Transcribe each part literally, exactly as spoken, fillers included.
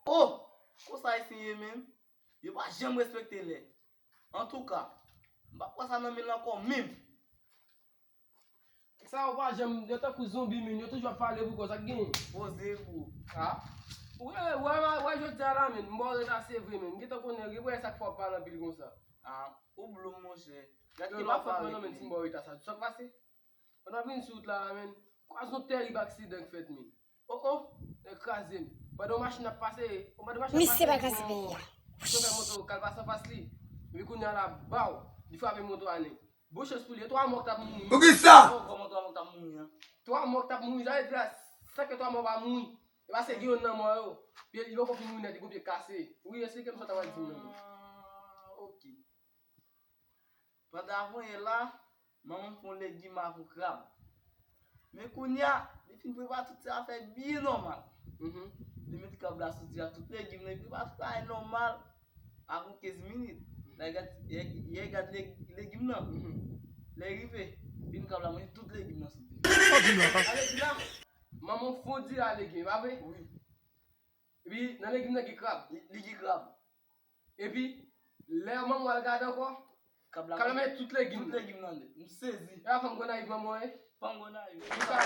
Oh! Konsa Ayisyen ye menm. Yo pa janm respekte lè. Antouka, m p ap pran sa nan men l ankò menm. Sa yo pa janm, yo tankou zonbi menm, yo toujou ap pale pou kò, sa k genyen? Poze pou. Ha? Ou wè, wè, wè, wè jodi a la menm, m ba w ret ase vre menm. M gentan konnen, gen pou wè sa k fè w ap pale anpil konsa. Ah, ou blo m monchè. Gad ki lè w ap pale. Yo pa fòt mwen non menm si m ba w ret a sa. Sa k pase? Pandan m vin sou wout la a menm, kwazon tèrib aksidan k fèt menm. Oh oh, nèg kraze m. Pandan yon machin ap pase, pandan machin ap pase, yon chofè moto k al pase anfas li. Epi kounye a la, baw, li frape moto a nèt. Bon chans pou li, e twa mò k t ap mouri. Poukisa? Oh, kòman twa mò k t ap mouri an? Twa mò k t ap mouri, sa vle di la, san ke twa mò pa mouri. E paske gen youn nan mò yo, pye li poko fin mouri nèt, li gon pye kase. Wi, esplike m sa w ta pral di m nan. Ah, ok. Pandan avanyè la, manman m fè yon legim avè yon krab. Men kounye a, li fin prepare tout ti afè byen nòmal. Mhm. Li met krab la sou di a, tout legim nan, li prepare tout bagay nòmal. Avan kenz minit, lè gad, lè, lè gad le-, legim nan. Mhm. Lè rive, vin krab la manje tout legim nan sou di. Sa di la, manman w fè yon di a legim, e pa vre? Wi. Epi, nan legim nan gen krab. Li, li gen krab. Epi, lè manman w al gade ankò, krab la manje tout legim nan. Tout legim nan nèt. M sezi. E a fanm Gonayiv manman w ye? Fanm Gonayiv. Li pa.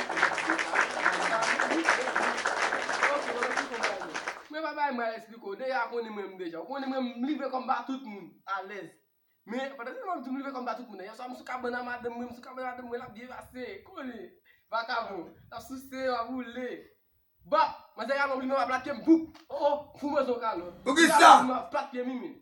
Ok, mwen pa konprann. Mwen pa bay mal esplike w. Deja konnen mwen menm deja. Ou konnen mwen m live kòm ba tout moun. Alèz. Men, pandan se mwen m tou m live kòm ba tout moun. Yèswa m sou kabann a madanm mwen, m sou kabann a madanm mwen, l ap byen pase. Konnen. Vakabon. L ap souse, l ap woule. Bap! Manzè kalòt li menm ap plat pye m, boup! Oh, oh, fou manzè w kalòt. Poukisa? Li ap plat pye m, wi, men.